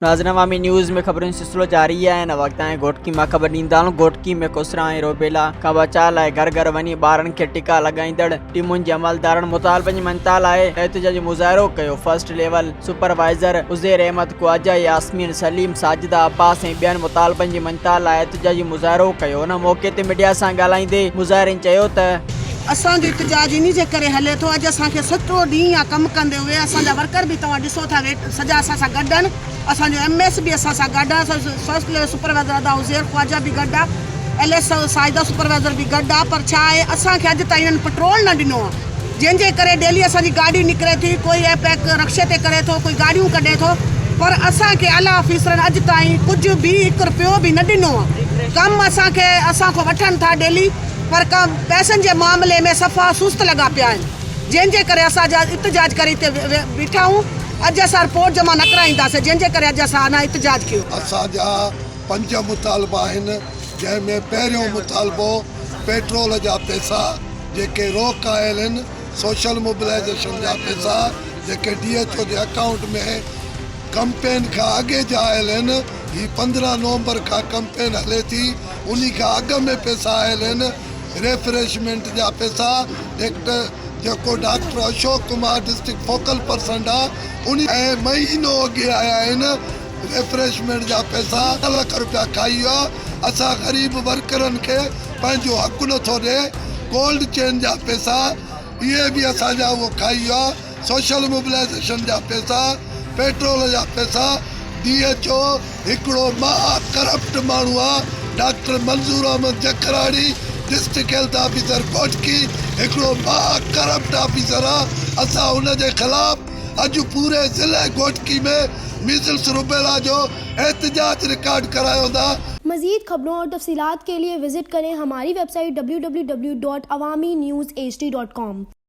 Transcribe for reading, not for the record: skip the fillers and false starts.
ناظرين عوامي نيوز ۾ خبرن جو سلسلو جاري آهي هن وقت تائين گهوٽڪي مان خبر ڏيندا هلون گهوٽڪي ۾ خسرا ۽ روبيلا کان بچاء لاء گهر گهر وڃي ٻارن کي ٽيڪا لڳائيندڙ ٽيمن جي عملدارن مطالبن جي مڃتا لاء احتجاجي مظاهرو ڪيو first level supervisor Uzair Ahmed Khawaja Yasmin Saleem Sajida Abbas ۽ ٻين مطالبن جي مڃتا لاء احتجاجي مظاهرو ڪيو ان موقعي تي ميڊيا سان ڳالهائيندي مظاهرين چيو ته. اسان جو احتجاج انهي جي ڪري هلي ٿو اڄ اسان کي سڄو ڏينهن آ ڪم ڪندي اهي اسان جا ورڪر به توهان ڏسو ٿا ويٽ سڄا اسان سان گڏ آهن اسان جو ايم ايس به اسان سان گڏ آ اسان جو فرسٽ ليول سپروائيزر ادا عزير خواجه به گڏ آ ايل ايس ساجده سپروائيزر به گڏ آ پر ڇا آهي اسان کي اڄ تائين انهن پٽرول نه ڏنو آ جنهن جي ڪري ڊيلي اسان جي گاڏي نڪري ٿي ڪوئي ايپ ايڪ رڪشي تي ڪري ٿو ڪوئي گاڏيون ڪڍي ٿو پر اسان کي اعليٰ آفيسرن اڄ تائين ڪجهه به هڪ رپيو به نه ڏنو آ ڪم اسان کي اسان کان وٺن ٿا ڊيلي پر ڪم پئسن جي معاملي ۾ صفا سست لڳا پيا آهن جنهن جي ڪري اسان اڄ احتجاج ڪري هتي بيٺا آهيون اڄ اسان رپورٽ جمع نه ڪرائينداسين جنهن جي ڪري اڄ اسان اڃا احتجاج ڪيو. اسان جا پنج مطالبا آهن جنهن ۾ پهريون مطالبو پيٽرول جا پئسا جيڪي روڪ آيل آهن سوشل موبلائيزيشن جا پئسا جيڪي ڊي ايڇ او جي اڪائونٽ ۾ ڪمپين کان اڳي جا آيل آهن هي 15 نومبر کان ڪمپين هلي ٿي انهي کان اڳ ۾ پئسا آيل آهن ريفريشمينٽ جا پئسا ڊيڪٽر جيڪو doctor Ashok Kumar district focal person آ انهي ۽ مهينو اڳي آيا آهن ريفريشمينٽ جا پئسا لک روپيا کائي ويو آ اسان غريب ورڪرن کي پنهنجو حق نٿو ڏي گولڊ چين جا پئسا اهي به اسان جا اهو کائي ويو آ سوشل موبلائيزيشن جا پئسا، پيٽرول جا پئسا، ڊي ايڇ او هڪڙو مها ڪرپٽ ماڻهو آ، doctor Manzoor Ahmed Jakhrani district health officer Ghotki هڪڙو مها ڪرپٽ آفيسر آ، اسان ان جي خلاف اڄ پوري ضلعي گهوٽڪي ۾ ميزلس روبيلا جو احتجاج رڪارڊ ڪرايون ٿا. مزيد خبرون اور تفصيلات کے لئے وزٽ کریں ہماری web site www.awamiNewsHD.com.